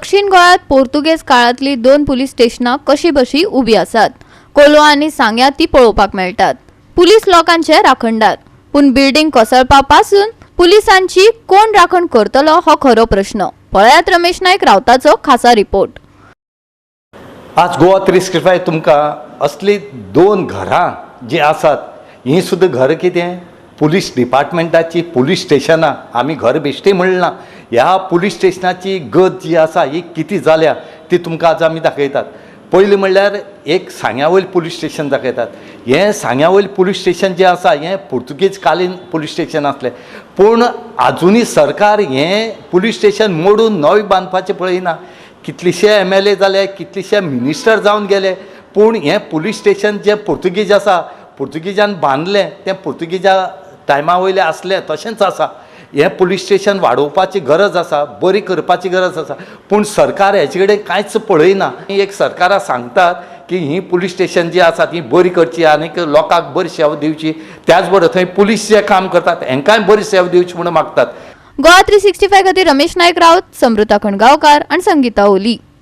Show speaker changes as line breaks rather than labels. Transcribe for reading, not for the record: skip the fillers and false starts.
दक्षिण गोंयांत पोर्तुगेज काळांतली दोन पुलीस स्टेशनां कशी बशी उबी आसात. कोलवा आनी सांग्या ती पळोवपाक मेळटात. पुलीस लोकांचे राखणदार, पूण बिल्डिंग कोसळपा पासून पुलिसांची कोण राखण करतलो हो खरो प्रश्न. पळयात रमेश नायक रावताचो खासा रिपोर्ट.
आज गोवा 365 तुमकां असली दोन घरां जीं आसात, हीं सुद्दां घरां कितें पुलीस डिपार्टमेंटाची पुलीस स्टेशनां. आमी घर बेश्टी म्हणना. ह्या पुलीस स्टेशनाची गत जी आसा ही कितें जाल्या ती तुमकां आज आमी दाखयतात. पयलीं म्हणल्यार एक सांग्या वयल पुलीस स्टेशन दाखयतात. हें सांग्या वयल पुलीस स्टेशन जें आसा हें पुर्तुगेज कालीन पुलीस स्टेशन आसलें, पूण आजुनूय सरकार हें पुलीस स्टेशन मोडून नवें बांदपाचें पळयना. कितलेशे एमएलए जाले, कितलेशे मिनिस्टर जावन गेले, पूण हें पुलीस स्टेशन जें पुर्तुगीज आसा, पुर्तुगीजान बांदलें, तें पुर्तुगीजा टायमा वयलें आसलें तशेंच आसा. हें पुलीस स्टेशन वाडोवपाची गरज आसा, बरी करपाची गरज आसा, पूण सरकार हेचे कडेन कांयच पळयना. एक सरकारां सांगतात की हीं पुलीस स्टेशन जी आसा ती बरी करची आनीक लोकांक बरी सेवा दिवची, त्याच बरोबर थंय पुलीस जे काम करतात हेंकांय बरी सेवा दिवची म्हणून मागतात.
गोवा 365 खातीर रमेश नायक राऊत, समृता खणगांवकार आनी संगीता ओली.